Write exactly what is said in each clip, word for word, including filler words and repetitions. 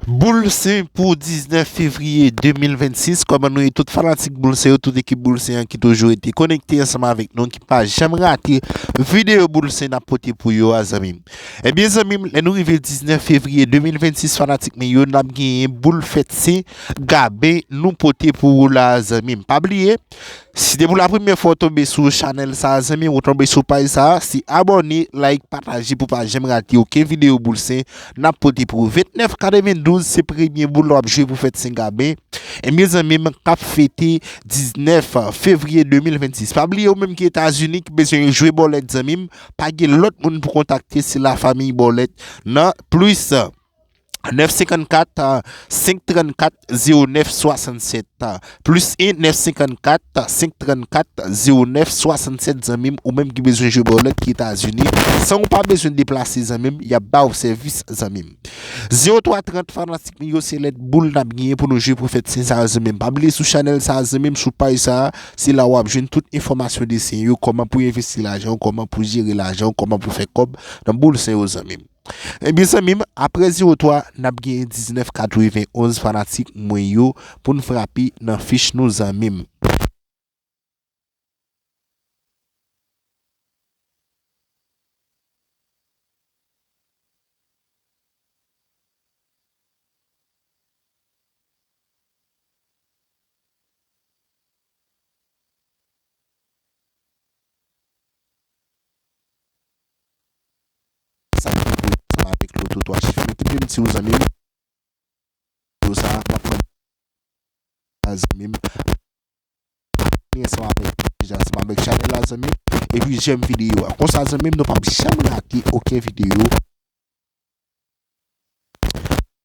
Boul Sen pou diznèf fevriye de mil vennsis. Kòman nou ye tout fanatik Boul Sen yo, tout ekip Boul Sen an ki toujou rete konekte ansanm avèk nou, ki pa janm rate videyo Boul Sen n ap pote pou yo a, zanmi m. Ebyen, zanmi m, lè nou rive diznèf fevriye de mil vennsis, fanatik mwen yo, n ap genyen boul fèt Sen Gaben nou pote pou ou la, zanmi m. Pa bliye, si depi la premyè fwa w tonbe sou chanèl sa a, zanmi m, ou tonbe sou paj sa a, se abòne, like, pataje pou pa janm rate okenn videyo Boul Sen n ap pote pou ou. Vennèf katrevendouz se premye boul w ap jwe pou fèt Sen Gaben. Ebyen, zanmi m, k ap fete diznèf fevriye de mil vennsis. Pa bliye, ou menm ki Etazini, ki bezwen jwe bòlèt, zanmi m, pa gen lòt moun pou kontakte, se lafanmi bòlèt nan plis nèf senkannkat, senk trannkat, zewo nèf swasannsèt, plis en, nèf senkannkat, senk trannkat, zewo nèf swasannsèt, zanmi m, ou menm ki bezwen jwe bòlèt ki Etazini, san ou pa bezwen deplase, zanmi m, y ap ba ou sèvis, zanmi m. Zewo twa trant, fanatik mwen yo, se lèt boul n ap genyen pou nou jwe pou fèt Sen sa a, zanmi m. Pa bliye sou chanèl sa a, zanmi m, sou paj sa a, se la w ap jwenn tout enfòmasyon de Sen yo, kòman pou envesti lajan w, kòman pou jere lajan w, kòman pou fè kòb nan Boul Sen yo, zanmi m. Ebyen, zanmi m, apre zewo twa, n ap genyen diznèf katrevenonz, fanatik mwen yo, pou n frape nan fich nou, zanmi m. Sa ki pou ansanm avèk loto twa chif. Mete m di w, zanmi m. Yo sa, n ap mande zanmi m. Abòne ansanm avèk, deja ansanm avèk chanèl la, zanmi m. Epi j'aime videyo a. Konsa, zanmi m, nou p ap janm rate okenn videyo.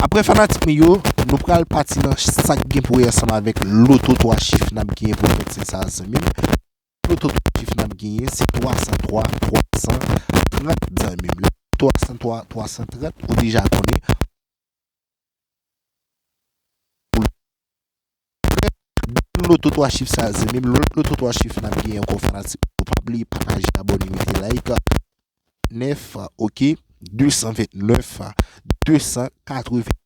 Apre, fanatik mwen yo, nou pral pati nan sa k gen pou wè ansanm avèk loto twa chif n ap genyen pou fèt Sen sa a, zanmi m. Loto twa chif n ap genyen, se twa san twa, twa san trant, zanmi m. Twa san twa, twa san trant, ou deja konnen. Loto twa chif sa, zanmi m, lòt loto twa chif n ap genyen ankò, fanatik. Pa bliye pataje, abòne, mete like. Nèf, oke, de san vennèf, de san katreven.